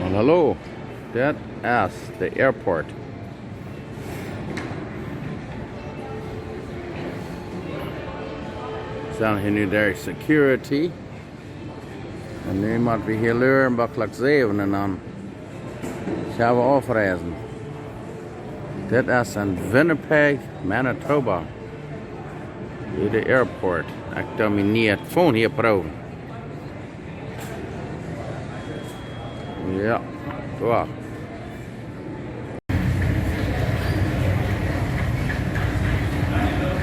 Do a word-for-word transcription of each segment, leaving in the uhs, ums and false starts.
Well, hallo, dit es de airport. Sent hia nu derch security. Un nu motten wie hia luren bat Klock säwen un dan kjenn wie aufreisen. Dit es en Winnipeg, Manitoba. Hia de airport. Ekj doo mien nieet phone hia proowen. Jo, doa.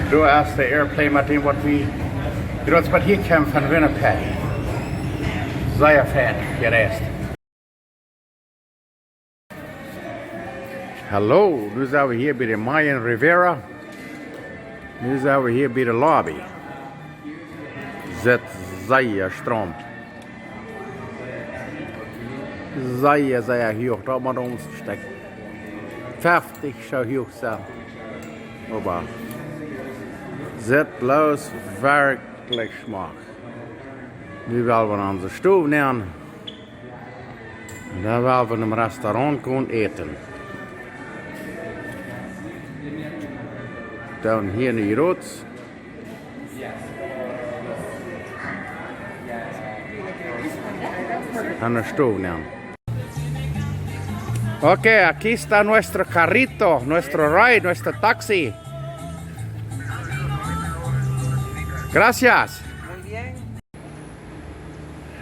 Doa es de airplane, met däm waut wie groots bat hia kjeemen von Winnipeg. Sea fein jereist. Hallo, nu sent wie hia bie de Mayan Riviera. Nu sent wie hia bie de lobby. Sitt sea straum. Sea, sea huach. Daut mott ons Stekj feftich soo huach sennen. Oba sitt bloos, werkjlich schmock. Nu well wie onse Stow nämen. Un dan well wie em Restaurant gonen äten. Dan hia en de Roots. Aun de Stow nämen. Ok, aquí está nuestro carrito, nuestro ride, nuestro taxi. Gracias.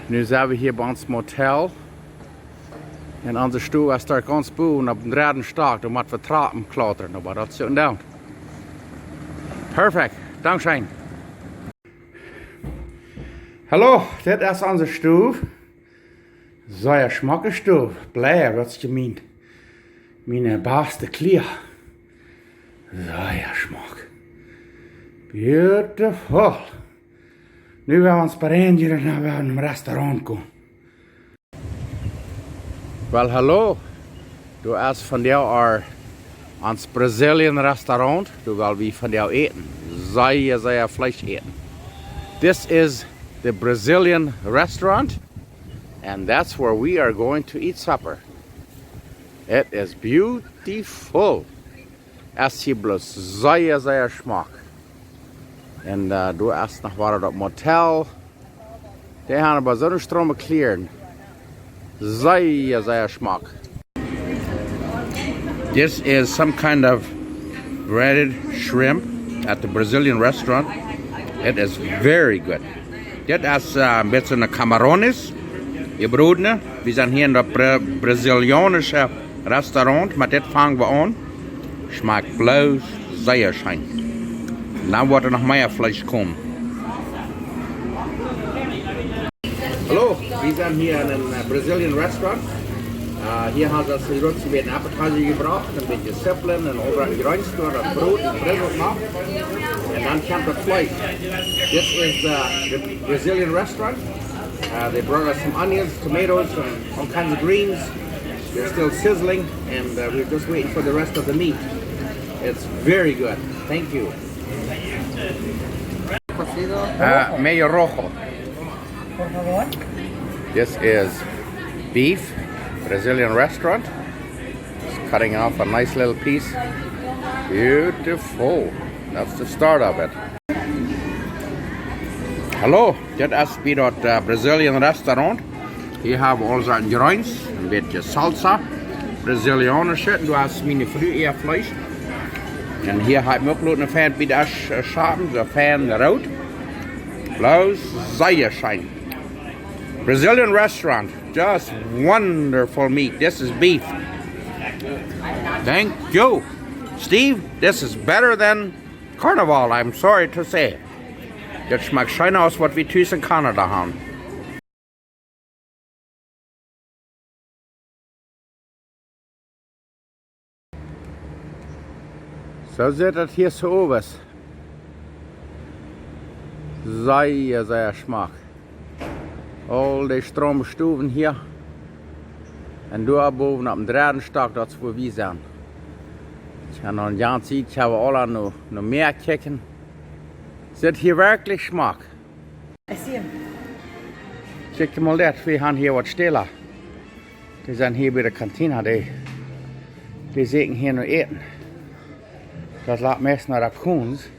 Nu sent wie hia bie ons Motel. Un onse Stow es doa gaunz bowen opp dän dredden Stak, doa motten wie Trappen klautren, oba daut es doa. Perfekt, dankscheen. Hallo, dit es onse Stow. Sea schmocke Stow. Blei, waut es jemeent? Miene baste Kjleeda. Sea schmock. Beautiful. Nu well wie ons bereinijen un dan well wie em Restaurant gonen. Well, hallo. Doa es vondoag ons Brazilian Restaurant. Doa well wie vondoag äten. Sea, sea Fleesch äten. This is the Brazilian restaurant, and that's where we are going to eat supper. It is beautiful. Es hia bloos sea, sea schmock. Un, äh, doa es noch wada daut Motel. Dee haben oba soone strome Kjleeda. Sea, sea schmock. This is some kind of breaded shrimp at the Brazilian restaurant. It is very good. Dit es, äh, een bät camarones, jebrodne. Wie sent hia en daut Bra-, brasilianische Restaurant, met dit fangen wie aun. Schmakjt bloos sea scheen. Dan woat doa noch mea Fleesch komen. Hallo, wie sent hia en een, äh, Brazilian restaurant. Äh, hia haben see ons een bät appetizer jebrocht, een bät Zippeln un aundre Jreens, daut Broot un Brezels noch. Un dan kjemt daut Fleesch. This is the, the Brazilian restaurant. Uh, they brought us some onions, tomatoes, and all kinds of greens. They're still sizzling, and, uh, we're just waiting for the rest of the meat. It's very good. Thank you. Ah, medio rojo. Por favor. This is beef, Brazilian restaurant. Just cutting off a nice little piece. Beautiful. That's the start of it. Hallo, dit es bie daut, äh, Brazilian restaurant. Hia haben wie aule Sorten Jreens, een bät salsa, brasilianische, un du hast miene Fru äa Fleesch. Un hia hab ekj mie uk loten fein bie de Asch, äh, schapen, soo fein root. Bloos sea scheen. Brazilian restaurant, just wonderful meat. This is beef. Thank you. Steve, this is better than Carnival, I'm sorry to say. Daut schmakjt scheena aus waut wie tus en Kanada haben. Soo sitt daut hia soo owes. Sea, sea schmock. Aul dee strome Stowen hia. Un doa bowen opp dän dredden Stak, daut es wua wie sent. Ekj ha noch een gaunze Tiet, ekj hab aul aun no, no mea kjikjen. Sitt hia werkjlich schmock. I see him. Kjikj mol daut, wie haben hia waut Stäla. Wie sent hia bie de Kantina, dee, dee sieekjen hia no Äten. Daut lat meist no Raccoons.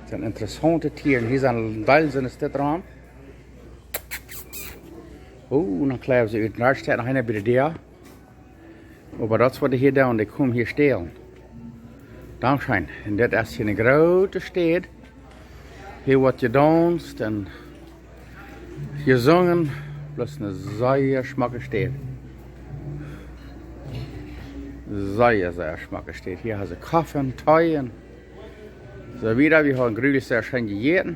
Sent interessaunte Tieren. Hia sent Deels en de Staut rom. Oh, dan kjliewen see ut. Doa steit noch eena bie de Däa. Oba daut es waut dee hia doonen, dee komen hia stälen. Dankscheen. Un dit es hia eene groote Staut. Hia woat jedaunst un jesungen. Bloos eene sea schmocke Staut. Sea, sea schmocke Staut. Hia haben see Koffe un Tee un soo wieda. Wie haben jrod sea scheen jejäten.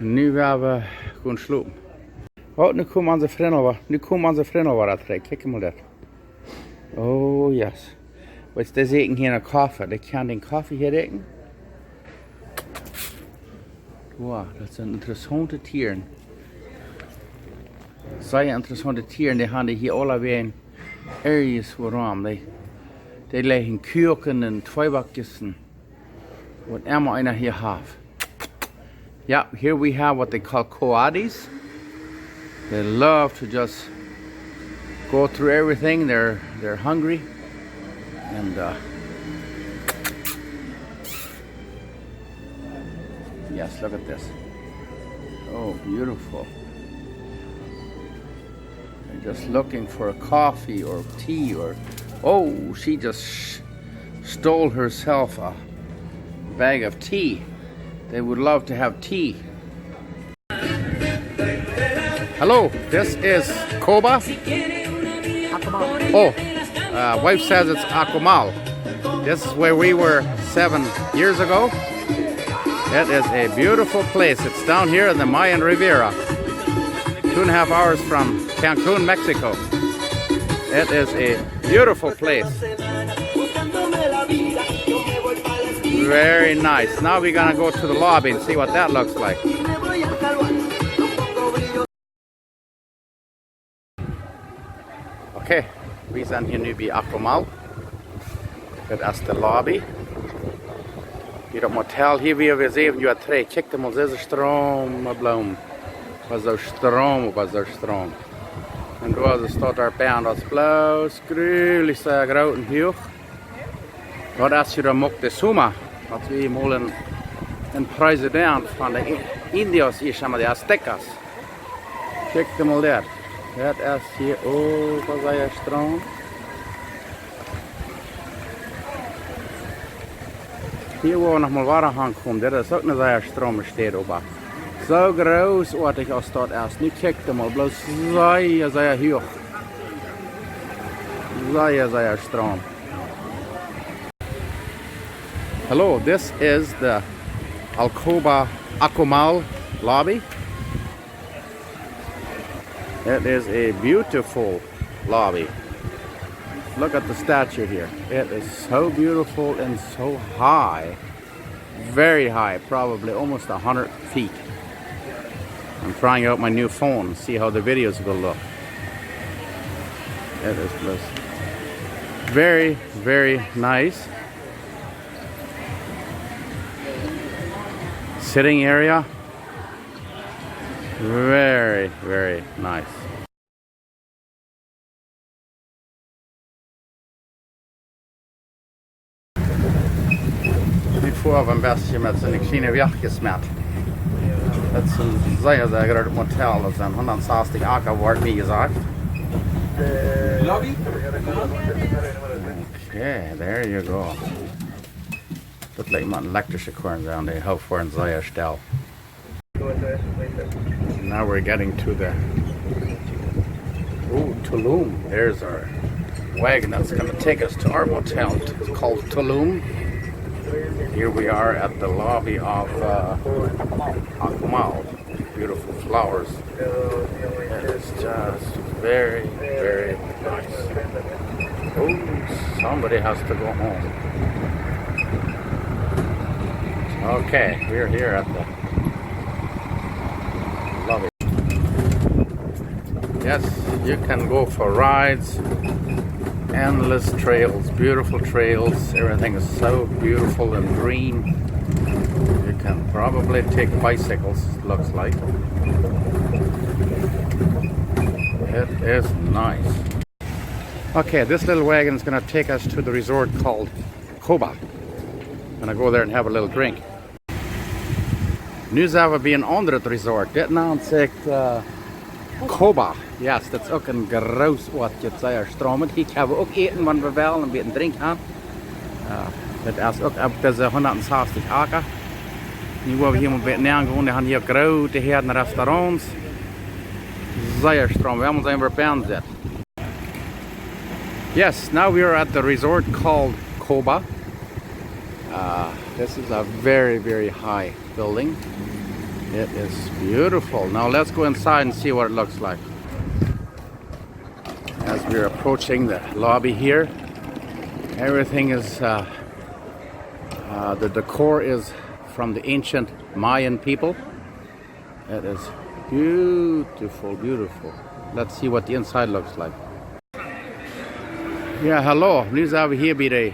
Nu woa wie gonen schlopen. Oh, nu komen onse Frind wada, nu komen onse Frind wada trigj. Kjikj mol daut. Oh, yes. Waut es daut, see ekj hia een Koffe? Ekj kaun dän Koffe hia drinkjen. Wow, daut sent interessaunte Tieren. Sea interessaunte Tieren, dee haben dee hia aulawäajen erjens wuarom. Dee, dee lajen Kuaken un Tweeback un waut emma eena hia haft. Yeah, here we have what they call coatis. They love to just go through everything. They're, they're hungry. And, uh, yes, look at this. Oh, beautiful. They're just looking for a coffee or tea or, oh, she just sh- stole herself a bag of tea. They would love to have tea. Hello, this is Coba. Oh, uh, wife says it's Akumal. This is where we were seven years ago. It is a beautiful place. It's down here in the Mayan Riviera, two and a half hours from Cancun, Mexico. It is a beautiful place. Very nice. Now we're gonna go to the lobby and see what that looks like. Okay, wie sent hia nu bie Akumal. Daut es de Lobby. Hia daut Motel, hia wia wie säwen Joa trigj. Kjikj mol, dise Stroom, Bloomen. Waut een Stroom, waut een Stroom. Un doa es de Staut doa bie, daut es bloos jrulich, sea groot un huach. Daut es hia de Moctezuma, waut wie mol een, een President von de I-, Indios hia, saj mau, de Aztecas. Kjikj mol doa. Daut es hia uk waut sea Stroom. Hia woa wie noch mol wada hankomen. Daut es uk eene sea Stroom Staut, oba soo grootoatich aus daut es. Nu kjikj mol, bloos sea, sea huach. Sea, sea Stroom. Hello, this is the Alcoba Akumal lobby. It is a beautiful lobby. Look at the statue here. It is so beautiful and so high. Very high, probably almost a hundred feet. I'm trying out my new phone, see how the videos will look. It is just very, very nice. Sitting area. Very, very nice. Wie foaren een bät met soone kjliene Wäakjes met. Daut es een sea, sea grootet Motel. Daut sent hundat sastich Ackerwoat, wie jesajcht. Lobby? Okay, there you go. Daut lijkjt mau een elektrische Korn, dee hoof foaren sea stell. Now we're getting to the, ooh, Tulum. There's our wagon that's gonna take us to our motel. It's called Tulum. Here we are at the lobby of, uh, Akumal. Beautiful flowers. It is just very, very nice. Oh, somebody has to go home. Okay, we're here at the lobby. Yes, you can go for rides. Endless trails, beautiful trails. Everything is so beautiful and green. You can probably take bicycles, looks like. It's nice. Okay, this little wagon is gonna take us to the resort called Coba. Gonna go there and have a little drink. Nu sent wie bie een aundret resort. Dit nant sikj, eh, Coba. Yes, daut es uk een groot Oat, daut es sea stroomend. Hia kjenn wie uk äten, wan wie wellen, een bät Drink haben. Eh, daut es uk opp dise hundat sastich Aka. Nu woa wie hia mol een bät nenn gonen. Dee haben hia groote Häad Restaurants. Sea stroomend. Wie haben ons een bät bejäft. Yes, now we are at the resort called Coba. Uh, this is a very, very high building. It is beautiful. Now let's go inside and see what it looks like. As we're approaching the lobby here, everything is, uh, uh, the decor is from the ancient Mayan people. It is beautiful, beautiful. Let's see what the inside looks like. Ja, hallo. Nu sent wie hia bie de,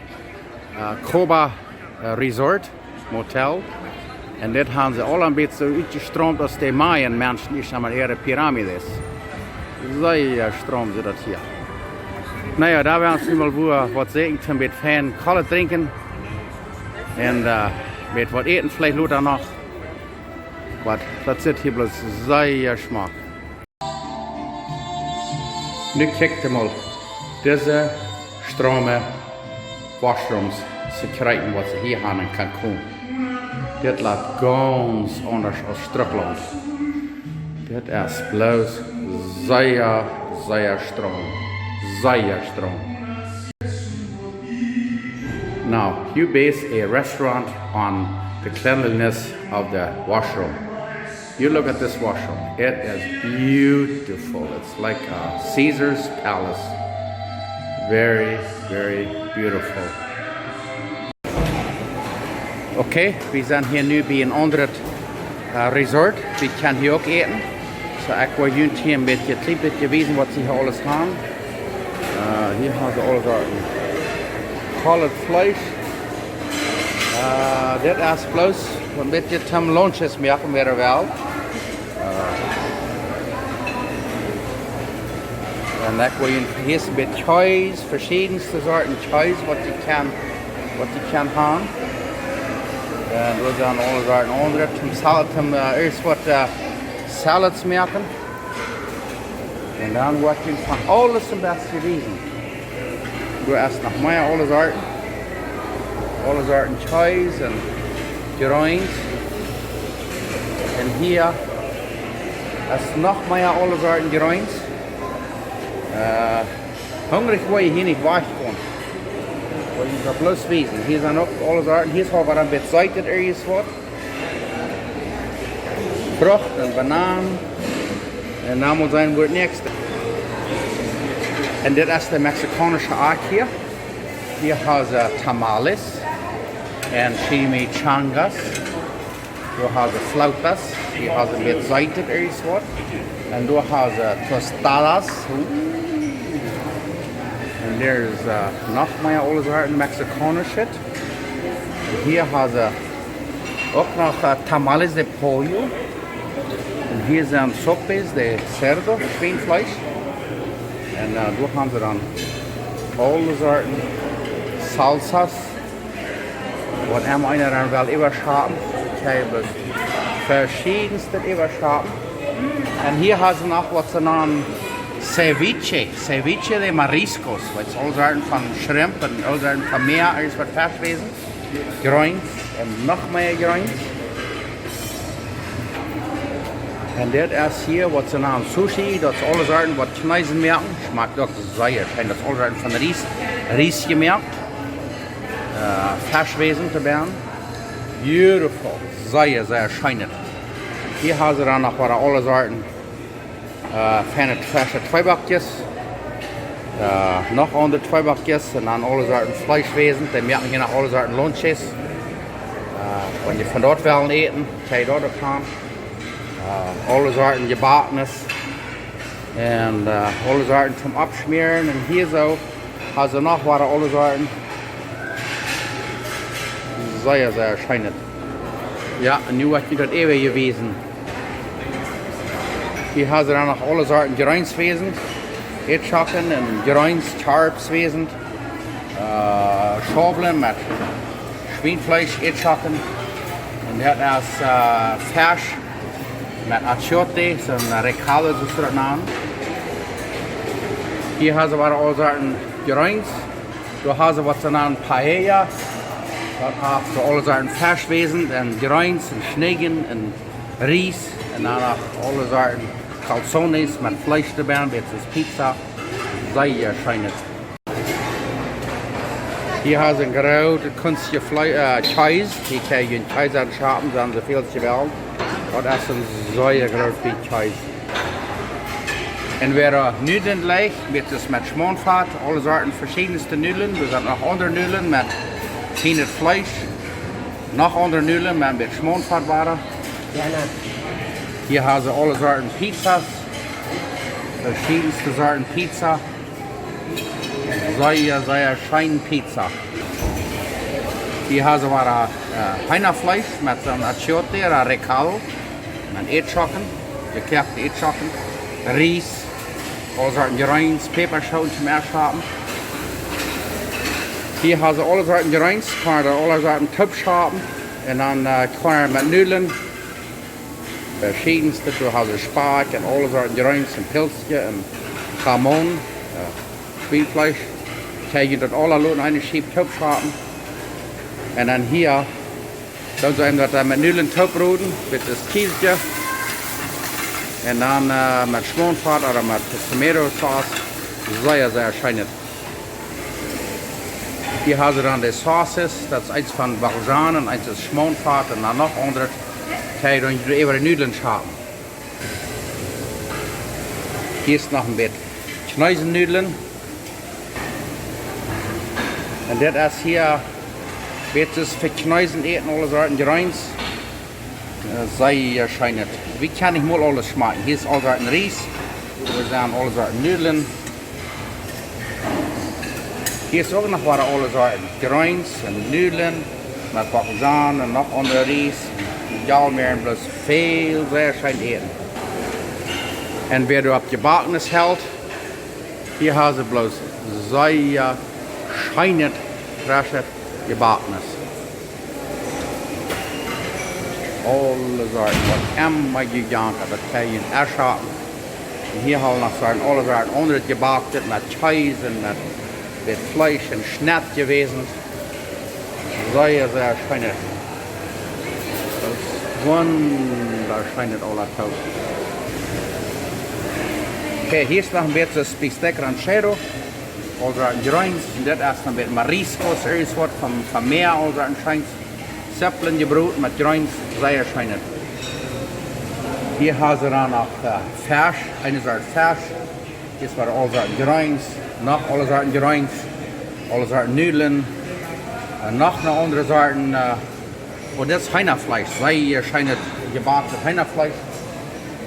eh, Coba, eh, Resort Motel. Un dit haben see aul een bät soo utjestroomd aus de Mayan-Menschen, dee haben äare Pyramides. Sea stroomend es daut hia. Na ja, doa woa wie ons nu mol waut, waut sajen, een bät fein Kola drinkjen. Un, eh, met waut äten veleicht lota noch. Oba daut sitt hia bloos sea schmock. Nu kjikjt mol dise stroome washrooms, Sekjreeten, waut see hia haben en Cancun. Dit lat gaunz aundasch aus Struklaunt. Dit es bloos sea, sea stroom. Sea stroom. Now, you base a restaurant on the cleanliness of the washroom. You look at this washroom. It is beautiful. It's like a Caesar's palace. Very, very beautiful. Okay, wie sent hia nu bie een aundret, eh, Resort. Wie kjennen hia uk äten. Soo, ekj well junt hia een bät, kjlien bät wiesen, waut see hia aules haben. Eh, hia haben see aules Sorten. Colored Fleesch. Eh, dit es bloos een bät toom Lunches moaken, wäa well. Eh, un ekj well junt hia een bät Kjees, veschiedenste Sorten Kjees, waut jie kjennen, waut jie kjennen haben. Un doa sent aule Sorten aundre, toom Salat, toom, eh, ieescht waut, eh, Salads moaken. Un dan woa ekj junt von aules een bät wiesen. Doa es noch mea aule Sorten. Aule Sorten Kjees un Jreens. Un hia es noch mea aule Sorten Jreens. Eh, hungrich woa jie hia nich wajchgonen. Woa jie daut bloos wiesen. Hia sent uk aule Sorten. Hia es aul waut een bät seetet, ieescht waut. Frucht un Bananen. Un dan mol seenen, waut daut näakjste. Un dit es de mexikaunsche Akj hia. Hia haben see Tamales un Chimichangas. Doa haben see Flautas. Hia haben see een bät seetet, ieescht waut. Un doa haben see Tostadas. Ooh. Un doa es, eh, noch mea aule Sorten Mexikaunschet. Un hia haben see uk noch, eh, tamales de pollo. Un hia sent sopes de cerdo, Schwienfleesch. Un, eh, doa haben see dan aule Sorten Salsas. Waut emma eena dan well äwaschapen. Ekj hab daut veschiedenste äwaschapen. Un hia haben see noch waut see nanen ceviche, ceviche de mariscos. Waut es aule Sorten von Shrimp un aule Sorten von Mäa, aules waut Fesch wesen. Jreens un noch mea Jreens. Un dit es hia waut see nanen Sushi, daut es aule Sorten waut Kjinesen moaken. Schmakjt uk sea scheen, daut es aule Sorten von Ries, Ries jemoakt. Eh, Fesch wesen to bennen. Beautiful, sea, sea scheen. Hia haben see dan noch waut aule Sorten, eh, feine fesche Tweebackjes. Eh, noch aundre Tweebackjes un dan aule Sorten Fleesch wesen. Dee moaken hia noch aule Sorten Lunches. Eh, wan jie von doa wellen äten, kjenn jie doa uk han. Eh, aule Sorten Jebackenes. Un, eh, aule Sorten toom Oppschmäaren. Un hia soo haben see noch waut aule Sorten. Sea, sea scheen. Jo, un nu woa ekj junt daut äwa wiesen. Hia haben see dan noch aule Sorten Jreens wesen. Ätschocken un Jreens, Charps wesent. Äh, Schaublen met Schwienfleesch, Ätschocken. Un daut es, äh, Fäasch met Achiote, soon Recaldo, soo aus see daut nanen. Hia ha see wada aule Sorten Jreens. Doa ha see waut see nanen Paella. Daut haft soo aule Sorten Fäasch wesent un Jreens un Schnigjen un Ries un dan noch aule Sorten Calzones met Fleesch doabie, bät soo aus Pizza. Sea scheenet. Hia ha see een grootet Kunstje Flee-, äh, Kjees. Hia kjenn jie Kjees aunschapen, soo väl aus jie wellen. Daut es een sea groot Biet Kjees. Un wada Nudlen jlikj, bät soo aus met Schmauntfat, aule Sorten veschiedenste Nudlen. Doa sent noch aundre Nudlen met scheenet Fleesch. Noch aundre Nudlen met een bät Schmauntfat wada. Hia ha see aule Sorten Pizzas. Veschiedenste Sorten Pizza. Sea, sea scheen Pizza. Hia ha see wada, äh, Heenafleesch met soon Achiote ooda Recaldo. Met Ätschocken, jekoakte Ätschocken, Ries, aule Sorten Jreens, Päpaschooten toom Ätschocken. Hia ha see aule Sorten Jreens, kaun see aule Sorten toop schoppen. Un dan, äh, kaun see met Nudlen, veschiedenste, doa ha see Spakj un aule Sorten Jreens un Pilzkje un jamón, äh, Schwienfleesch. Kjenn jie daut aula loten, eene Schipp toop schoppen. Un dan hia, dan soo eemol daut dan met Nudlen toop broden, met daut Kjeeskje. Un dan, äh, met Schmauntfat ooda met Tomato Sauce. Sea, sea scheenet. Hia ha see dan de Sauces, daut es eent von Bacon un eent es Schmauntfat un dan noch aundret. Kjenn jie dan äwa de Nudlen schoppen. Hia es noch een bät Kjneesnudlen. Un dit es hia, dit es fa Kjnees äten, aule Sorten Jreens. Äh, sea scheenet. Wie kjennen nich mol aules schmakjen. Hia es aule Sorten Ries. Hia sent aule Sorten Nudlen. Hia es uk noch wada aule Sorten Jreens un Nudlen. Met Bacon un noch aundre Ries. Jalmäaren, bloos väl sea scheen äten. Un wäa doa opp Jebacknet helt, hia ha see bloos sea scheenet, freschet Jebacknet. Aule Sorten, waut emma jie jankat, daut kjenn jie ätschocken. Un hia ha wie noch Sorten, aule Sorten aundret Jebacktet met Kjees un met, met Fleesch un Schnett jewast. Sea, sea scheenet. Daut es wundascheenet aula toop. Okay, hia es noch een bät Bistec Ranchero. Aule Sorten Jreens. Un dit es dan een bät Mariscos, irjentwaut von, von Mäa, aule Sorten Jreens. Sipplen jebroden met Jreens, sea scheenet. Hia ha see dan noch, äh, Fäasch, eene Sort Fäasch. Hia es wada aule Sorten Jreens, noch aule Sorten Jreens, aule Sorten Nudlen, un noch eene aundre Sorten, äh, un daut es Heenafleesch, sea scheenet jebacknet Heenafleesch.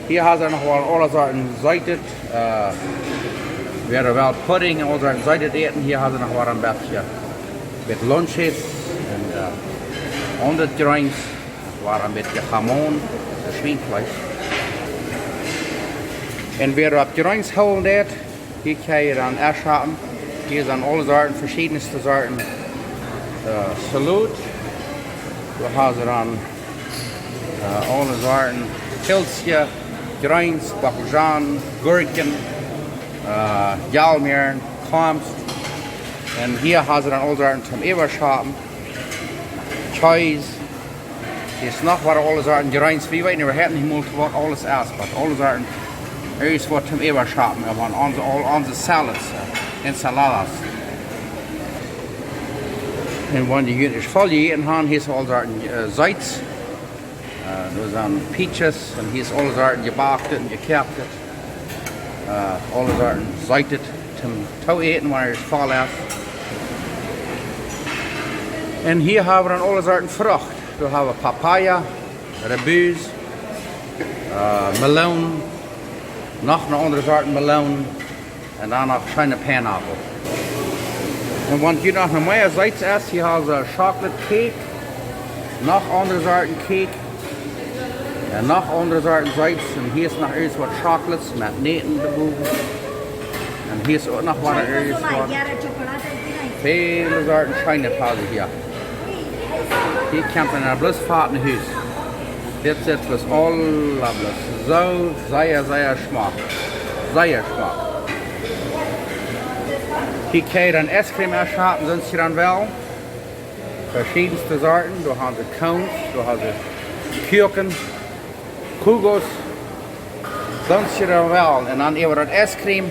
Hia ha see noch wada aule Sorten seetet, äh, wäa well Pudding, aule Sorten seetet äten. Hia ha see noch wada een bät, bät Lonches un, äh, aundret Jreens. Wada een bät jamón, daut Schwienfleesch. Un wäa opp Jreens hoolen deit, hia kjenn jie dan ätschocken. Hia sent aule Sorten, veschiedenste Sorten, äh, Salat. Doa ha see dan, äh, aule Sorten Pilzkje, Jreens, Bacon, Gurkjen, äh, Jalmäaren, Komst. Un hia ha see dan aule Sorten toom äwaschoppen. Kjees. Hia es noch wada aule Sorten Jreens. Wie weeten äwahaupt nich mol, waut aules es, oba aule Sorten, irjentwaut toom äwaschoppen, oba aun onse, aul onse Salads, äh, Ensaladas. Un wan jie hia ieescht voll jejäten han, hia es aule Sorten, äh, Seets. Äh, doa sent Peaches un hia es aule Sorten jebacktet un jekoaktet. Äh, aule Sorten seetet toom, toom äten, wan et voll es. Un hia ha wie dan aule Sorten Frucht. Doa ha wie Papaya, Rebuus, äh, Meloon, noch eene aundre Sort Meloon un dan noch scheene Pineapple. Un wan jie noch no mea Seets es, hia ha see Chocolate Cake, noch aundre Sorten Cake un noch aundre Sorten Seets. Un hia es noch irjentwaut Chocolates met Noten doabie. Un hia es uk noch waut, väle Sorten scheene Pase hia. Hia kjemt eena bloos foadich no Hus. Dit sitt bloos aula bloos soo sea, sea schmock. Sea schmock. Hia kjenn jie dan Ice Cream enschapen, soont jie dan wellen. Veschiedenste Sorten. Doa han see Cones, doa han see Kuaken, Kugels, soont jie dan wellen. Un dan äwa daut Ice Cream,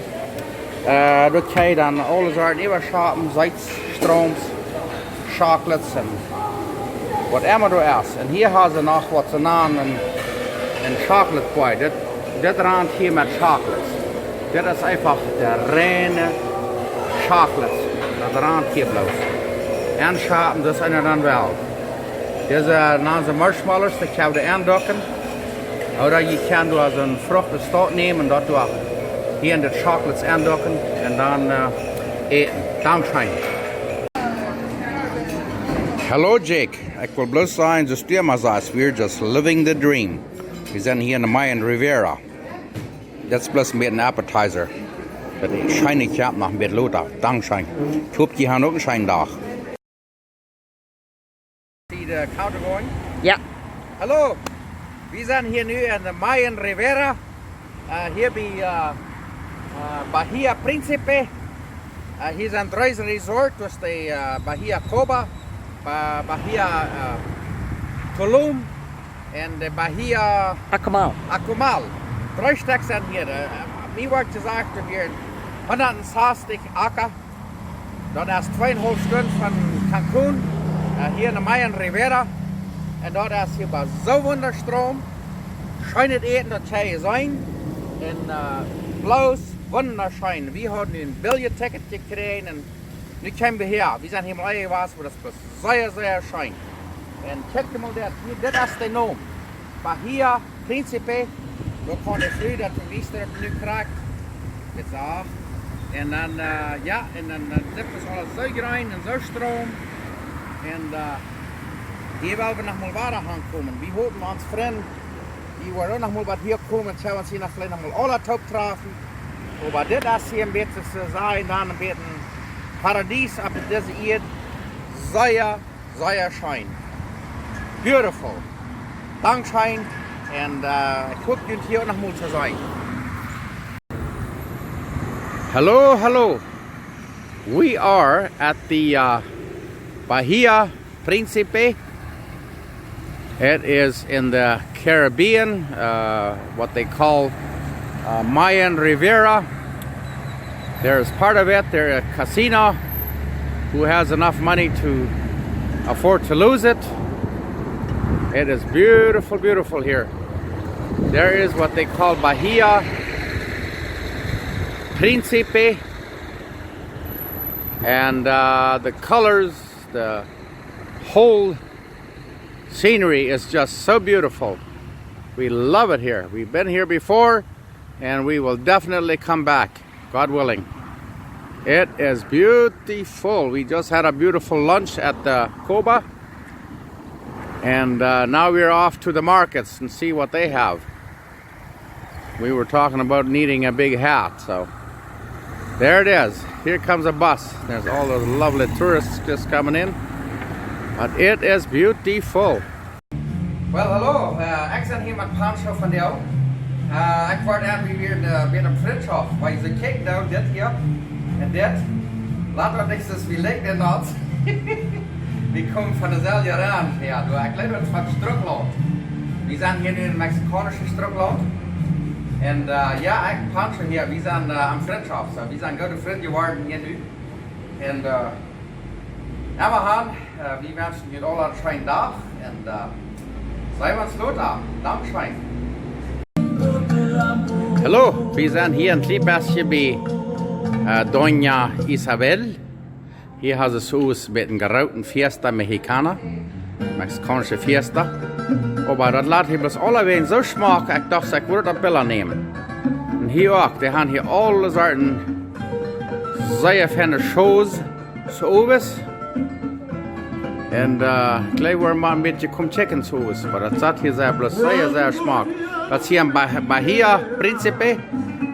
doa kjenn jie dan aule Sorten äwaschapen, Seits, Stroms, Chocolates un waut emma doa es. Un hia han see noch waut see nanen een Chocolate Boy. Dit, dit rant hia met Chocolates. Dit es eefach de reine Chocolates. Daut rant hia bloos. Enschapen, daut eena dan well. Dise nanen see Marshmallows, dee kjenn jie enduken. Ooda jie kjennen doa soon Fruchtstaut nämen, daut doa hia en de Chocolates enduken un dan äten. Dankscheen. Hallo Jake, ekj well bloos sajen, soo aus du emma sajchst, we're just living the dream. Wie sent hia en de Mayan Riviera. Dit es bloos een bät een appetizer. Daut es scheen, ekj hab noch een bät lota. Dankscheen. Ekj hop, jie han uk een scheenen Dach. See the counter going? Jo. Hallo, wie sent hia nu en de Mayan Riviera, hia bie Bahia Príncipe. Hia sent dree Resort, daut es de Bahia Coba, Bahia Tulum un de Bahia Akumal. Akumal. Dree Stekj sent hia. Mie woat jesajcht, doa wieren hundat sastich Aka. Daut es twee un haulf Stund von Cancún, hia en de Mayan Riviera. Un daut es hia bie soo wundascheen. Scheenet Äten, daut kjenn jie seenen. Un bloos wundascheen. Wie hauden nu een biljet Ticket jekjräajen un nu kjeemen wie hia. Wie sent hia mol eenjemol jewast, oba daut es sea, sea scheen. Un kjikj mol dit. Hia, dit es de Nomen. Bahia Príncipe. Doa kaun de Fru daut bewiesen, daut nu krakjt. Dit es ach. Un dan, jo, un dan, dit es aules soo jreen un soo scheen. Un hia well wie noch mol wada hankomen. Wie hopen, ons Frind, dee woaren uk noch mol waut hia komen, sell wie ons hia noch veleicht noch mol aula toop trafen. Oba dit es hia een bät, soo sajen, dan een bät Paradies opp dise Ieed. Sea, sea scheen. Beautiful. Dankscheen. Un ekj hop, junt hia uk noch mol to seenen. Hello, hello. We are at the Bahia Príncipe. It is in the Caribbean, what they call Mayan Riviera. There is part of it, there is a casino. Who has enough money to afford to lose it? It is beautiful, beautiful here. There is what they call Bahia Príncipe. And the colors, the whole scenery is just so beautiful. We love it here. We've been here before, and we will definitely come back, God willing. It is beautiful. We just had a beautiful lunch at the Coba, and now we're off to the markets and see what they have. We were talking about needing a big hat, so there it is. Here comes a bus. There's all those lovely tourists just coming in. But it is beautiful. Well, hello. Ekj sie hia met Pancho von Deel. Ekj woa aun, wie wieren bie de Frintschoft, wiels see kjikjen doa dit hia un dit. Lot daut nich soo aus wie lijen en ons. Wie komen von deselwje Rand, jo, doa, ekj jleew daut es von Strucklaunt. Wie sent hia nu en mexikaunische Strucklaunt. Un jo, ekj Pancho hia, wie sent aun Frintschoft, soo wie sent goode Frind jeworden hia nu. Un emma han, wie wenschen junt aula een scheenen Dach un see wie ons lota. Dankscheen. Hallo, wie sent hia en kjlien bät bie Doña Isabel. Hia ha see soo aus bie een grooten Fiesta Mexicana, mexikaunische Fiesta. Oba daut lot hia bloos aula wäajen soo schmock, ekj docht, ekj wudd daut Billa nämen. Un hia uk, dee han hia aule Sorten sea feine Shows, soo owes. Un ekj jleew, wie woaren mau een bät komen kjikjen soo owes, oba daut sat hia sea bloos sea, sea schmock. Daut es hia en Bahia Príncipe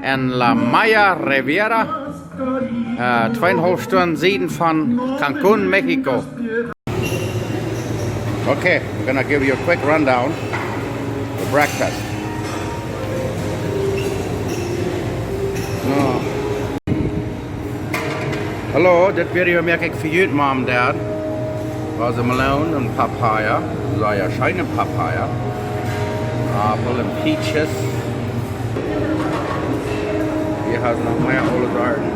en La Maya Riviera. Äh, tweeunhalf Stunden Sieden von Cancun, Mexiko. Okay, we're gonna give you a quick rundown of breakfast. No. Hallo, dit Video moak ekj fa junt, Mom, Dad. Waut see, Meloon un Papaya. Sea scheene Papaya. Apel un Peaches. Hia hast noch mea Oligarten.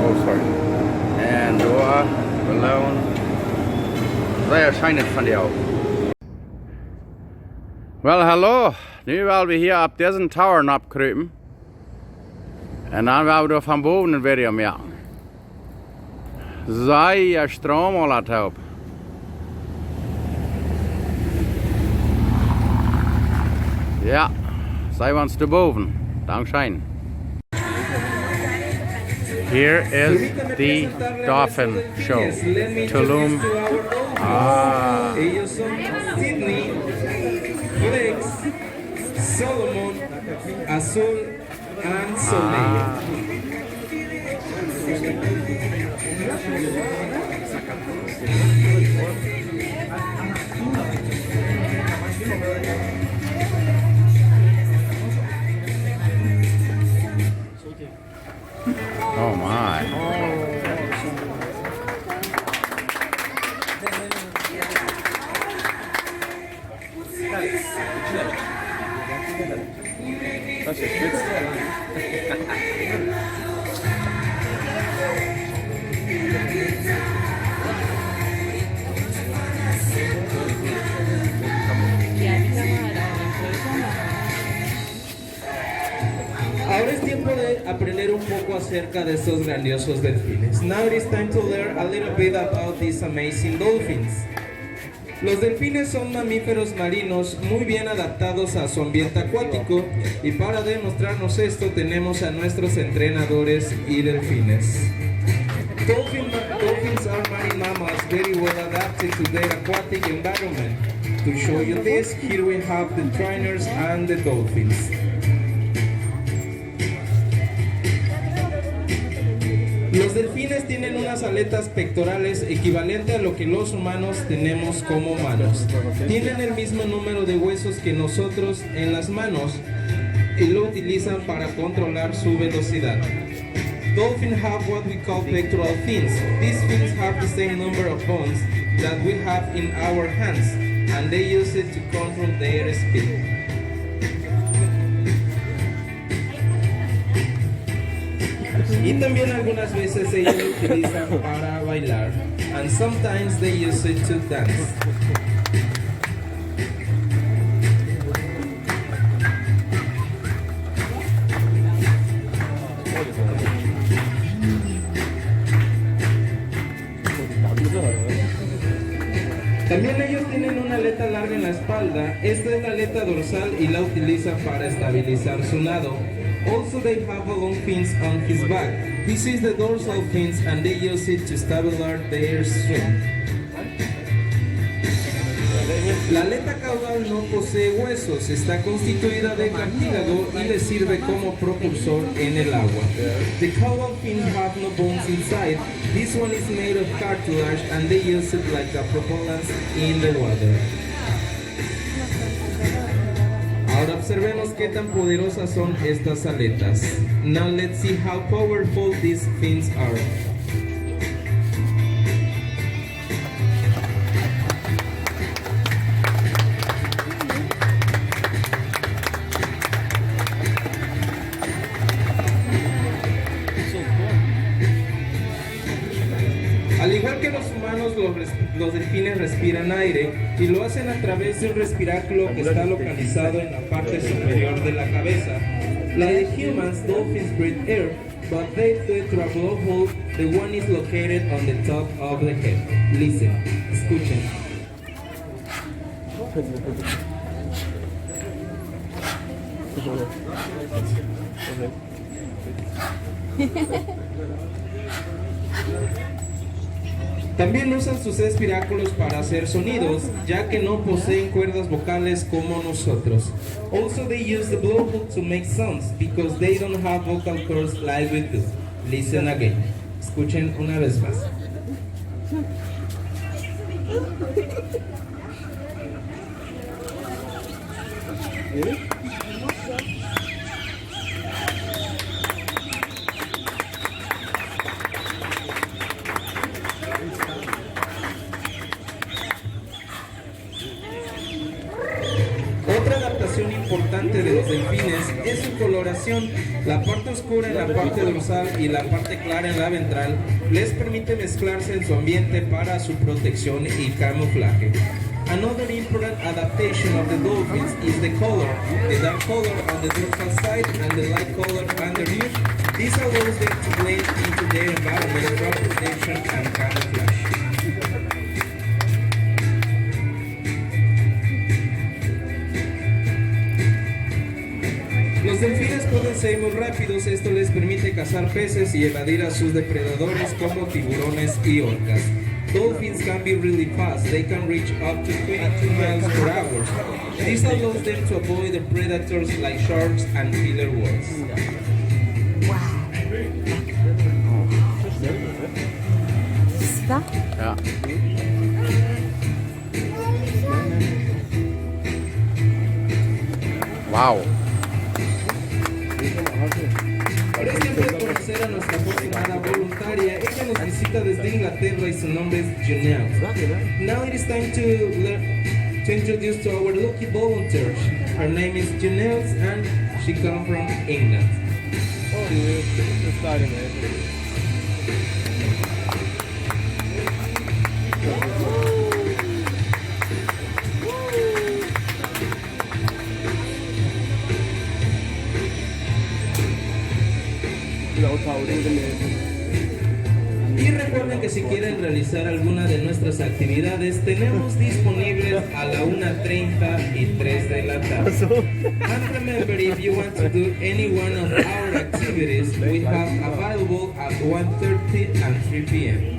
Oh, sorry. Un doa, Meloon. Sea scheene von die uk. Well, hallo. Nu well wie hia opp disen Tower nopp krupen. Un dan well wie doa von bowen een Video moaken. Sea stramm aula toop. Jo, see wie ons doa bowen. Dankscheen. Here is the dolphin show. Tulum. Ah. Ellos son Sydney, Flex, Solomon, Azul, and Soleil. Ah. Oh my. Ahora es tiempo de aprender un poco acerca de estos grandiosos delfines. Now it is time to learn a little bit about these amazing dolphins. Los delfines son mamíferos marinos muy bien adaptados a su ambiente acuático, y para demostrarnos esto tenemos a nuestros entrenadores y delfines. Dolphin, dolphins are marine mammals very well adapted to their aquatic environment. To show you this, here we have the trainers and the dolphins. Los delfines tienen unas aletas pectorales equivalente a lo que los humanos tenemos como manos. Tienen el mismo número de huesos que nosotros en las manos y lo utilizan para controlar su velocidad. Dolphins have what we call pectoral fins. These fins have the same number of bones that we have in our hands, and they use it to control their speed. Y también algunas veces ellos lo utilizan para bailar, and sometimes they use it to dance. También ellos tienen una aleta larga en la espalda. Esta es la aleta dorsal y la utilizan para estabilizar su nado. Also, they have a long fins on his back. This is the dorsal fins and they use it to stabilize their swim. La aleta caudal no posee huesos, está constituida de cartílago y le sirve como propulsor en el agua. The caudal fins have no bones inside. This one is made of cartilage and they use it like a propellant in the water. Ahora observemos qué tan poderosas son estas aletas. Now let's see how powerful these fins are. Al igual que los humanos, los, res- los delfines respiran aire y lo hacen a través de un respiráculo que está localizado en la parte superior de la cabeza. Like humans, dolphins breathe air, but they do it through a blowhole. The one is located on the top of the head. Listen, escuchen. También usan sus respiráculos para hacer sonidos, ya que no poseen cuerdas vocales como nosotros. Also, they use the blowhole to make sounds because they don't have vocal cords like we do. Listen again. Escuchen una vez más. Otra adaptación importante de los delfines es su coloración. La parte oscura en la parte dorsal y la parte clara en la ventral les permite mezclarse en su ambiente para su protección y camuflaje. Another important adaptation of the dolphins is the color, the dark color on the dorsal side and the light color underneath. This allows them to blend into their environment for protection and camouflage. Los delfines pueden ser muy rápidos, esto les permite cazar peces y evadir a sus depredadores como tiburones y orcas. Dolphins can be really fast, they can reach up to twenty-two miles per hour. This allows them to avoid the predators like sharks and killer whales. Wow. ¿Sí está? Ja. Wow. Gracias por conocer a nuestra próxima voluntaria. Ella nos visita desde Inglaterra y su nombre es Janelle. Now it is time to learn, to introduce to our lucky volunteer. Her name is Janelle and she comes from England. Oh, yeah. This is starting, man. Y recuerden que si quieren realizar alguna de nuestras actividades, tenemos disponibles a la una treinta y tres de la tarde. And remember, if you want to do any one of our activities, we have available at one thirty and three p.m.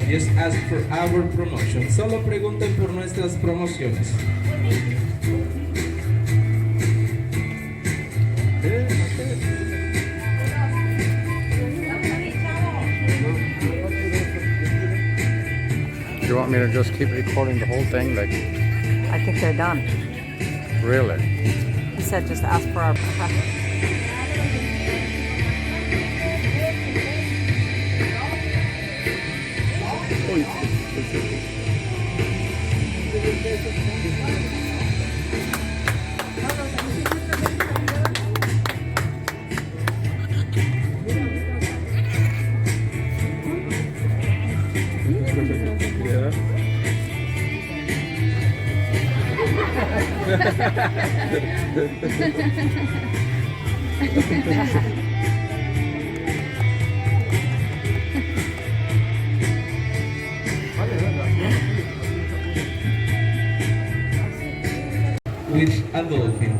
Just ask for our promotion. Solo pregunten por nuestras promociones. You want me to just keep recording the whole thing? Like, I think they're done. Really? He said just ask for our. With a dolphin.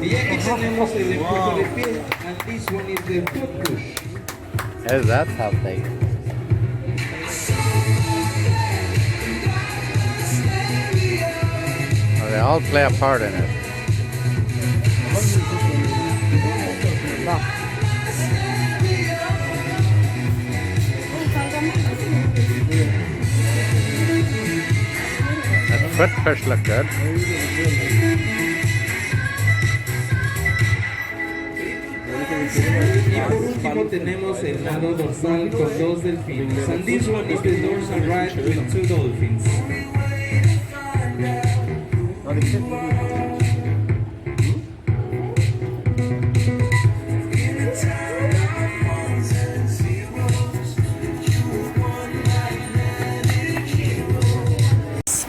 Y aquí tenemos el enfoque de pie, and this one is the foot push. Is that something? Well, they all play a part in it. That foot push looked good. Y por último tenemos el nado dorsal con dos delfines. And this one is the dorsal ride with two dolphins.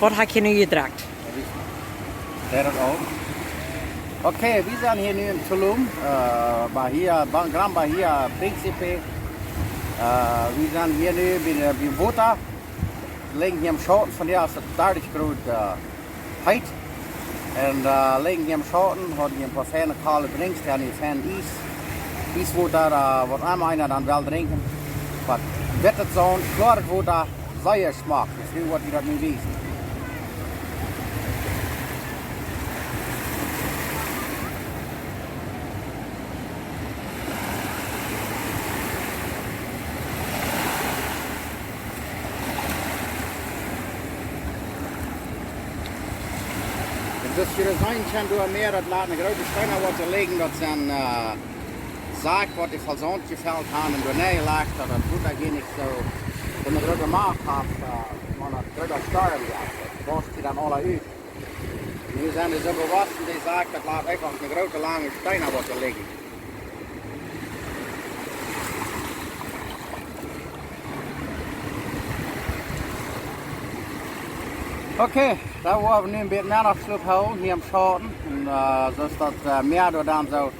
Waut ha ekj hia nu jedrekjt? Dee daut uk. Okay, wie sent hia nu en Tulum, äh, Bahia, Ba-, Gran Bahia Príncipe. Äh, wie sent hia nu bie de, bie Wota. Lijen hia em Schauten, vondoag es daut dartich Grod, äh, heet. Un, äh, lijen hia em Schauten, hauden hia een poa feine kolde Drinks, dee haben hia fein Ies, Ieswota, äh, waut emma eena dan well drinkjen. Oba dit es soon kloaret Wota. Sea schmock. Soo woat daut nu wiesen. Daut es hia een Steen, doa mea, daut lat ne groote Steen, waut doa lijen, daut sent, äh, Sack, waut dee voll Saunt jefelt haben un doa nenn jelajcht, daut daut Wota hia nich soo, soo ne groote Macht haft, äh, wan daut groote Storm jeit. Daut wausst dee dan aula ut. Nu sent dee soo bewossen, dee Sack, daut lat eefach ne groote lange Steen, waut doa lijen. Okay, dan woa wie nu een bät Meddachschlop hoolen hia em Schauten. Un, äh, soo aus daut, äh, Mäa doa dan soo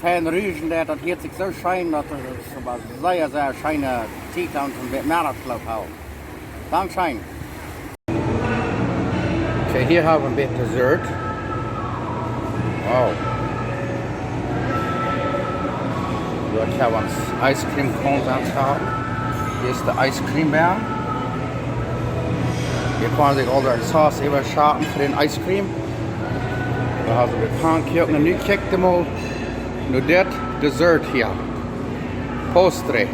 fein ruschen deit, daut hieet sikj soo scheen, daut es oba sea, sea scheene Tiet om een bät Meddachschlop hoolen. Dankscheen. Okay, hia hab wie een bät Dessert. Wow. Hia hab wie ons ice cream cones aunjehaut. Hia es de ice cream bie. Hia kaun sikj aul de Sauce äwaschaten fa dän ice cream. Dan hab wie de Pannkuaken un nu kjikj mol no dit Dessert hia. Postre.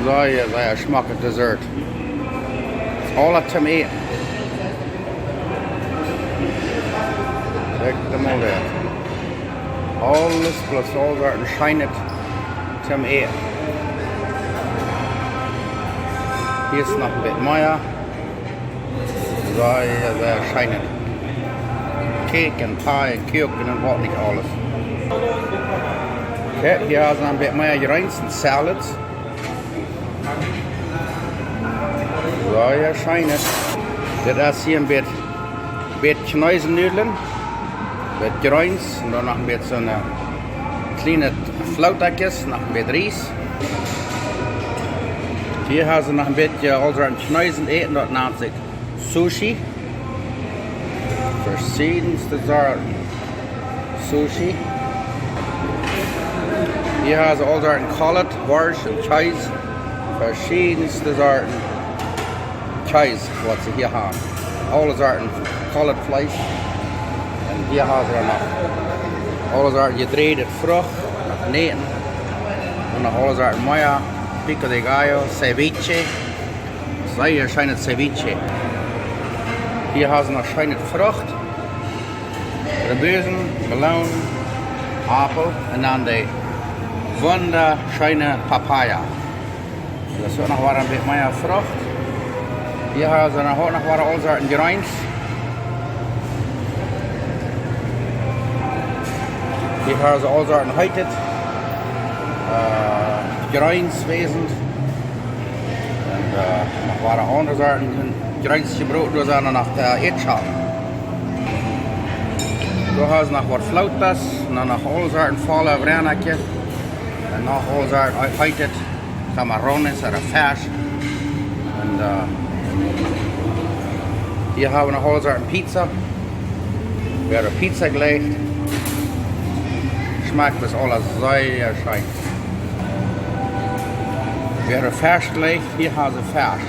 Sea, sea schmocket Dessert. Aules toom äten. Kjikj mol doa. Aules plus aul Sorten Scheenet toom äten. Hia es noch een bät mea. Sea, sea scheenet. Cake un Pie un Kuaken un waut nich aules. Okay, hia sent een bät mea Greens un Salads. Sea, sea scheenet. Dit es hia een bät, bät Chinese Nudlen. Bät Greens un dan noch een bät soone kjliene Flautakjes, noch een bät Ries. Hia haben see noch een bät aul Sorten Chinesen äten, daut nant sikj Sushi. Veschiedne Sorten Sushi. Hia haben see aul Sorten Cutlet, Worscht un Kjees. Veschiedne Sorten Kjees, waut see hia haben. Aule Sorten Cutlet Fleesch. Un hia haben see dan noch aule Sorten jedräajde Frucht, noch Noten. Un noch aule Sorten mea, pico de gallo, ceviche. Sea scheenet Ceviche. Hia haben see noch scheene Frucht. Rebusen, Meloon, Aupel un dan de wundascheene Papaya. Daut es uk noch waut een bät mea Frucht. Hia haben see noch, uk noch waut aul Sorten Greens. Hia haben see aul Sorten heated, äh, Greens wesen. Un, äh, noch waut aundre Sorten Greens jebroden, doa sent noch, äh, Eadschocken. Doa haben see noch waut Flautas, un dan noch aul Sorten volle Wrenakje. Un noch aul Sorten heated Camarones ooda Fesch. Un, äh, hia haben wie noch aul Sorten Pizza. Wäa Pizza jlikjt, schmakjt daut aules sea scheen. Wäa Fesch jlikjt, hia haben see Fesch.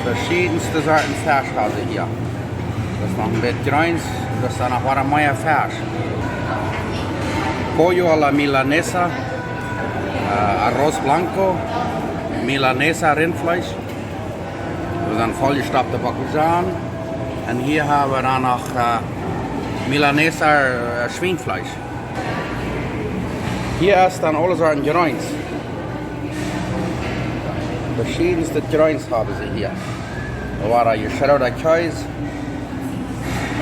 Veschiedne Sorten Fesch haben see hia. Daut es noch een bät Greens, daut es dan noch waut mea Fesch. Pollo a la milanesa, äh, arroz blanco, milanesa Rintfleesch. Daut sent volljestoppte Bockelzwiebel. Un hia haben wie dan noch, äh, milanesa, äh, Schwienfleesch. Hia es dan aule Sorten Greens. Veschiedne Greens haben see hia. Doa wia jeschrauwda Kjees.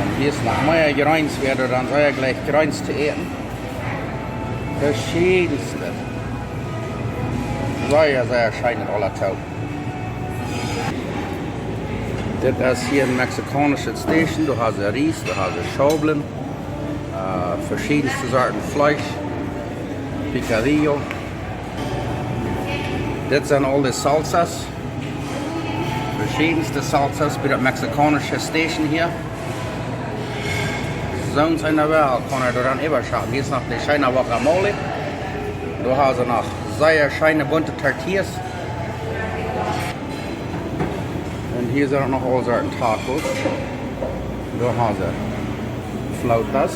Un hia es noch mea Greens, wäa dan sea jlikjt Greens to äten. Veschiedne. Sea, sea scheen aule toop. Dit es hia een mexikaunische Station. Doa haben see Ries, doa haben see Schaublen, äh, veschiedne Sorten Fleesch, Picadillo. Dit sent aul de Salsas. Veschiedne Salsas bie daut mexikaunische Station hia. Soo aus eena well, kaun eena doaraun äwaschappen. Hia es noch de scheene guacamole. Doa haben see noch sea scheene bunte tortillas. Un hia sent noch aule Sorten tacos. Doa haben see flautas.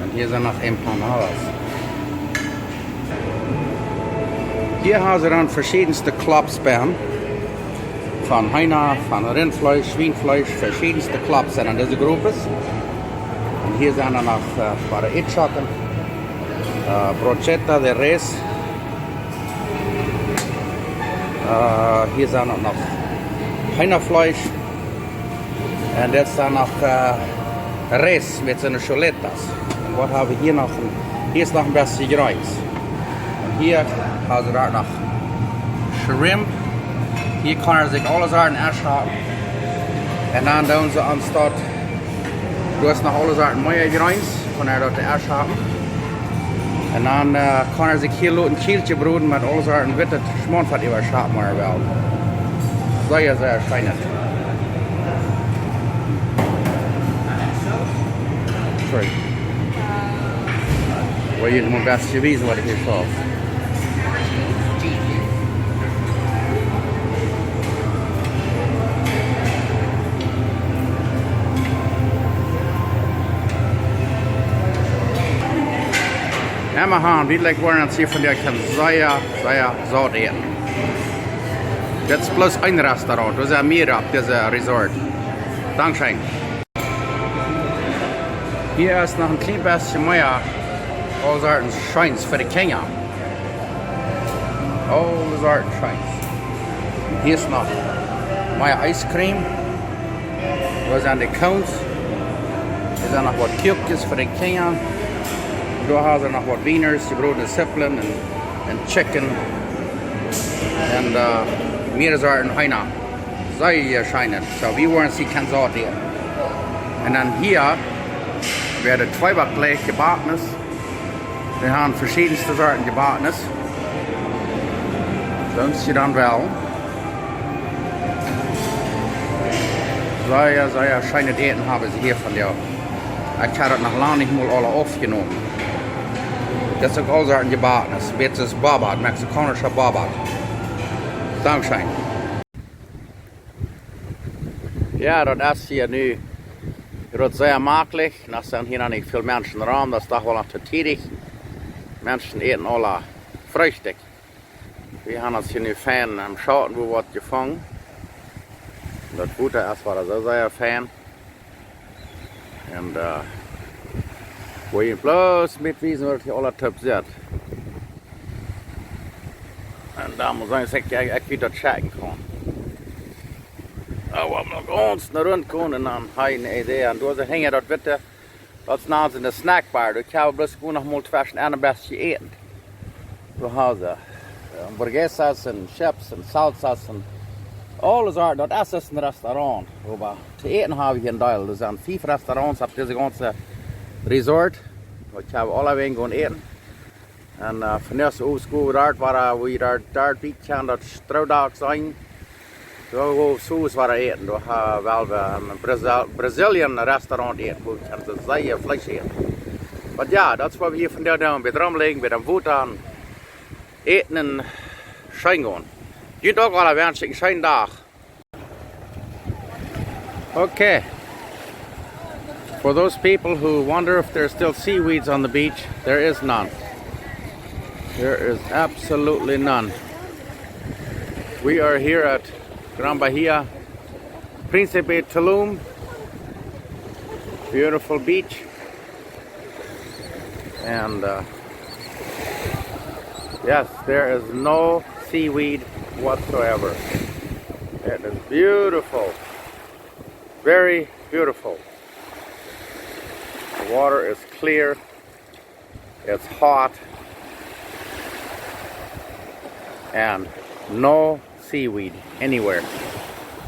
Un hia sent noch empanadas. Hia haben see dan veschiedenste Klops bie. Von Heena, von Rintfleesch, Schwienfleesch, veschiedenste Klops sent en dise Gruppen. Un hia sent dan noch, äh, para Eadschocken. Äh, brocheta de res. Äh, hia sent dan noch Heenafleesch. Un dit sent dan noch, äh, res met soone chuletas. Un waut haben wie hia noch? Hia es noch een bät Jreens. Un hia haben see dan noch shrimp. Hia kaun eena sikj aules aun Essen haben. Un dan doonen see aunstaut, du hast noch aules aun mea Jreens, kaun eena daut aunstaut haben. Un dan, äh, kaun eena sikj hia loten Kjielkje broden met aules aun wittet Schmauntfat äwaschappen, wan eena well. Sea, sea scheen. Sorry. Well, you can best to be what it is off. Emma han, wie like worden sie von der Kanzleia, sea, sea so den. Dit es bloos een Restaurant, doa sent mea opp dise Resort. Dankscheen. Hia es noch een kjlien bät mea aule Sorten Scheens fa de Kjinja. Aule Sorten Scheens. Hia es noch mea Ice Cream. Doa sent de Cones. Hia sent noch waut Kuakjes fa de Kjinja. Doa haben see noch waut Wieners, jebrodne Sipplen un, un Chicken. Un, äh, mea Sorten Heena. Sea scheen. Soo, wie woaren see kjennen saut woaren. Un dan hia woat Tweeback jebackt. Wie haben veschiedenste Sorten jebackt. Soo aus jie dan wellen. Sea, sea scheenet Äten haben see hia von, jo. Ekj hab daut noch lang nich mol aula aufjenomen. Dit es uk aule Sorten jebackt. Dit es Bobat, mexikaunischa Bobat. Dankscheen. Jo, daut es hia nu, daut es sea maklich. Noch sent hia noch nich väl Menschen rom, daut es doch woll noch too tiedich. Menschen äten aula Freestikj. Wie haben ons hia nu fein em Schauten, wua waut jefungen. Daut Wota es wada soo sea fein. Un, äh, woa ekj bloos met wiesen, waut hia aula toop sitt. Un dan mott ekj sajen, ekj, ekj, ekj weet daut checken kaun. Oba wie motten ons no runt gonen un dan hab ekj eene Idee. Un doa soo hinjen daut witte, daut es nu soo een Snackbar. Doa kaun eena bloos gonen noch mol tweschen en een bät äten. Doa haben see, äh, hamburguesas un chips un salsas un aule Sorten. Daut es een Restaurant. Oba to äten haben wie hia een Deel. Doa sent fief Restaurants opp dise gaunze Resort. Doa kaun eena aulawäajen gonen äten. Un, äh, von hia aus go wie doa, wua wie doa, doa bie kjennen daut Stroodach sennen. Doa go wie soo aus wie doa äten. Doa, äh, well wie em Brasil-, Brazilian Restaurant äten, wua wie kjennen soo sea Fleesch äten. Oba jo, daut es waut wie hia vondoag doonen. Wie romliggen, wie doonen Wota äten un scheen gonen. Junt uk aula wensch ekj een scheenen Dach. Okay. For those people who wonder if there's still seaweeds on the beach, there is none. There is absolutely none. We are here at Gran Bahia, Príncipe Tulum. Beautiful beach. And, uh, yes, there is no seaweed whatsoever. It is beautiful. Very beautiful. The water is clear. It's hot. And no seaweed anywhere.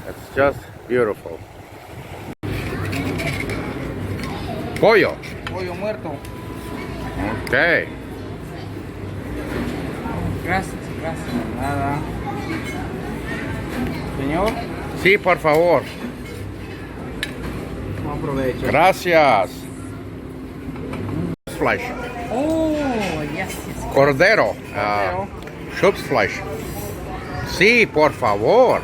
It's just beautiful. Pollo. Pollo muerto. Ok. Gracias, gracias. Nada. Señor. Sí, por favor. Aprovecha. Gracias. Fleisch. Oh, yes, yes. Cordero, ah, Cordero. Schopsfleisch. Sí, por favor.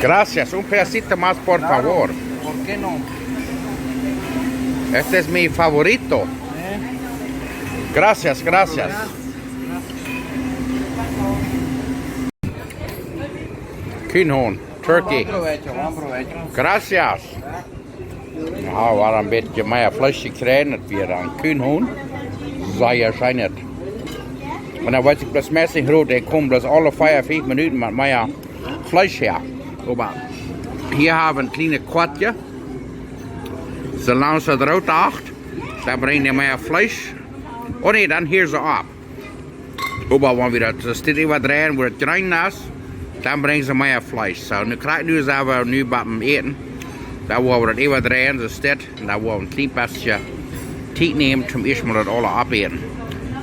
Gracias, un pedacito más, por favor. Claro, ¿por qué no? Este es mi favorito. Eh. Gracias, gracias. Gracias. Kühnhohn, turkey. Buen provecho, buen provecho. Gracias. Jo, wie haben een bät mea Fleesch jekjräajen, daut wia dan Kühnhohn. Sea scheen. Un dan weet ekj bloos meist nich, daut ekj kom bloos aule vea, fief Minuten met mea Fleesch häa. Oba hia haben wie een kjlienet Kjoakje. Soo lang aus daut root acht, dan brinjen dee mea Fleesch. Oh nä, dan hieren see opp. Oba wan wie daut, daut dit äwadreien, wua daut jreens es, dan brinjen see mea Fleesch. Soo, nu kjrieech wie nu selfst nu biem Äten. Dan woa wie daut äwadreien, soo aus dit. Un dan woa wie een kjlien bät Tiet nämen, toom ieescht mol daut aules oppäten.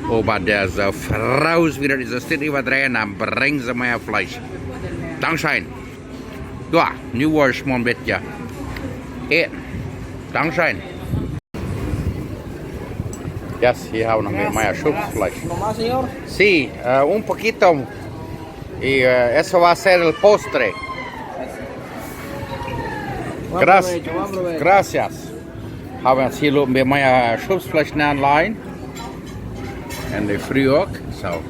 Oba daut es soo froh aus wie daut, soo aus dit äwadreien, dan brinjen see mea Fleesch. Dankscheen. Jo, nu woa wie mol een bät äten. Dankscheen. Yes, hia haben wie noch mea, mea Schopsfleesch. ¿No más, señor? Sí, eh, un poquito. Y, eh, eso va a ser el postre. Buen provecho, buen provecho. Gracias. Haben wie hia noch een bät mea Schopsfleesch aunlajen. En de Frühstück. So.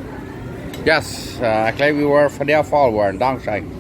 Yes, eh, ekj jleew, wie woaren vondoag voll woaren. Dankscheen.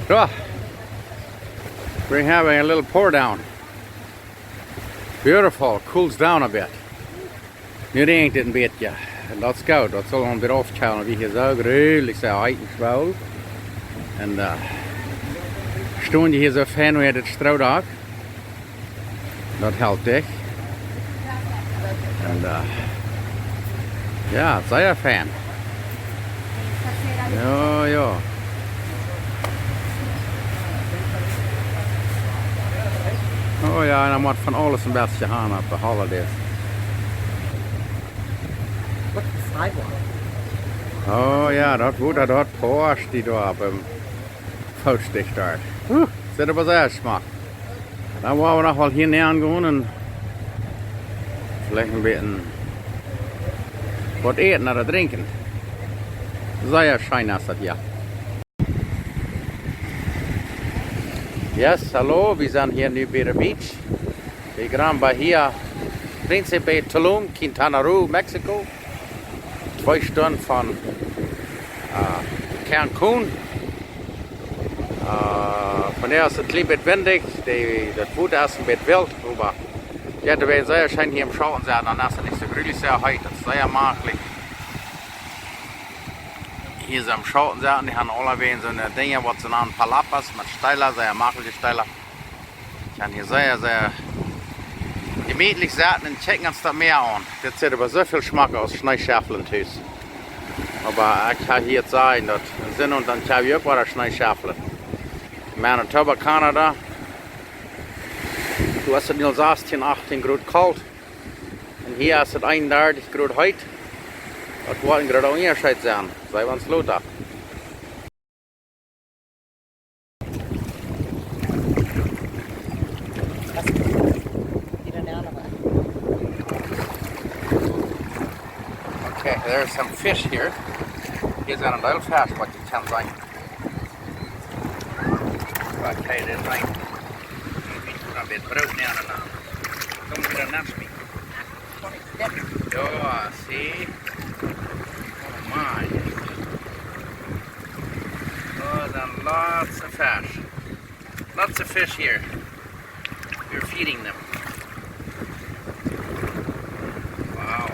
So, we're having a little pour down. Beautiful, cools down a bit. Nu räajent et een bät. Un daut es goot, daut saul ons wada aufkjeelen, wie hia soo grulich soo heet un schwoll. Un, eh, stonen hia soo fein, wie daut Stroodak. Daut halpt uk. Un, eh, jo, sea fein. Jo, jo. Oh jo, un dan mott von aules een bät han opp de holidays. Look at the sidewalk. Oh jo, daut Wota, daut poascht doa opp dän Footstich doa. Huh, sitt oba sea schmock. Dan woa wie noch mol hia nenn gonen un veleicht een bät waut äten ooda drinkjen. Sea scheen es daut hia. Yes, hallo, wie sent hia nu bie de Beach. De Gran Bahia, Príncipe, Tulum, Quintana Roo, Mexiko. Twee Stunden von, eh, Cancun. Eh, vondoag es et een kjlien bät windich, de, daut Wota es een bät wilt, oba jo, et woat sea scheen hia em Schauten sennen, dan es et nich soo grulich sea heet, daut es sea maklich. Hia soo em Schauten sennen, dee haben aulawäajen soone Dinja, waut see nanen palapas, met Steela, sea makliche Steela. Kaun hia sea, sea jemietlich sitten un kjikjen ons daut Mea aun. Dit sitt oba soo väl schmocker aus Schneeschefflen tus. Oba ekj kaun hia sajen, daut Senn un dan kaun wie uk wada Schnee schefflen. Manitoba, Kanada. Doa es et nu aul sastieen, achttieen Grod kolt. Un hia es et eenundartich Grod heet. Daut woat een grooten Unjascheet sennen. See wie ons lota. Okay, there's some fish here. Hia sent een Deel Fesch, waut jie kjennen seenen. Okay, dit is een bät Broot, jo, dan, dan. Dan mott wie daut nich schmieten. Yeah, see? Oh my. Oh, there's lots of fish. Lots of fish here. We're feeding them. Wow.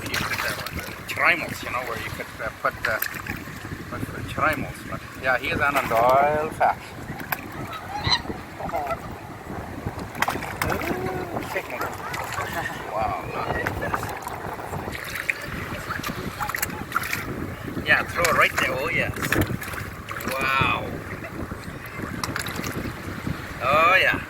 If you could have, uh, trimels, you know, where you could, uh, put the, put the trimels, but yeah, here's an oil fish. Ooh, chicken. Wow, look at this. Yeah, throw it right there. Oh, yes. Wow. Oh, yeah.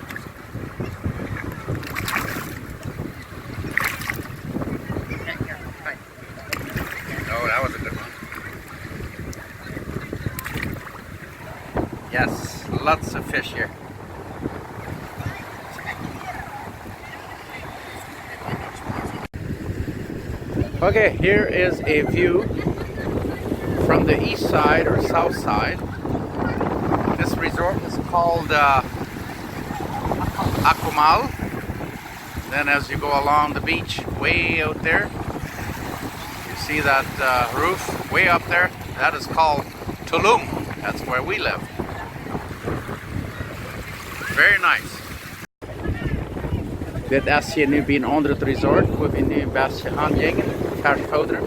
Oh, that was a good one. Yes, lots of fish here. Okay, here is a view from the east side or south side. This resort is called, uh, Akumal. Then as you go along the beach, way out there, you see that, uh, roof way up there. That is called Tulum. That's where we live. Very nice. Dit es hia nu bie een aundret resort, wua wie nu een bät han jinjen, Fisch foodren.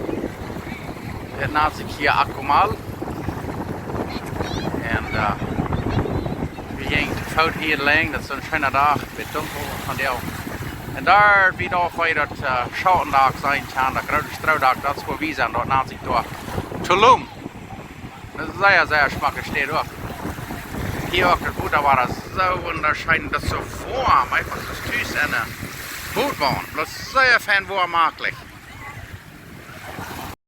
Dit nant sikj hia Akumal. Un, äh, wie jinjen to Foot hia lang, daut es een scheena Dach, bät dunkel vondoag. Un doa, wie doa ver daut, äh, Schautendak sennen kaun, daut groote Stroodak, daut es wua wie sent, daut nant sikj doa Tulum. Daut es sea, sea schmock Städ uk. Hia uk, daut Wota wia soo wundascheen, daut es soo woam, eefach soo aus tus enne Bootbahn. Bloos sea fein woam, maklich.